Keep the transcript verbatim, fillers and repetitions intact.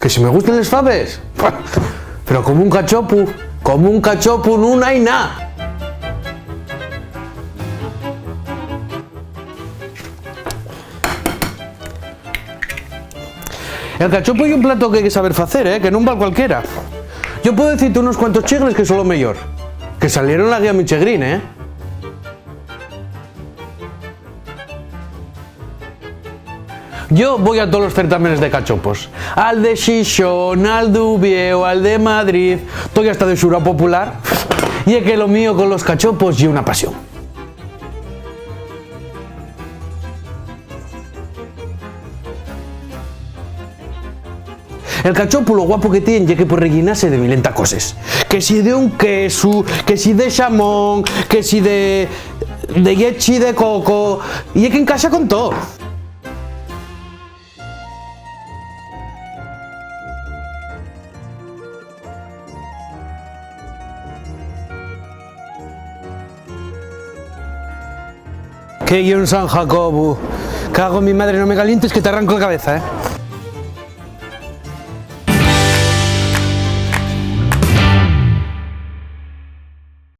Que si me gusten les faves. Pero como un cachopu, como un cachopu nun hai na. El cachopu ye un plato que hai que saber facer, ¿eh? Que nun val cualquiera. Yo puedo decirte unos cuantos chigres que son lo meyor, que salieron en la guía Michegrín, ¿eh? Yo voi a tolos certámenes de cachopos. Al de Xixón, al d'Uviéu, al de Madrid, toi hasta de Xurao Popular. Ye que lo mío con los cachopos ye una pasión. El cachopu lo guapo que tien ye que pue rellenase de milenta coses. Que si de un quesu, que si de xamón, que si de, de llechi de coco, ye que encaxa con too. Que ye un San Jacobu. Cago en mi madre, no me calientes que t'arranco la cabeza, ¿eh?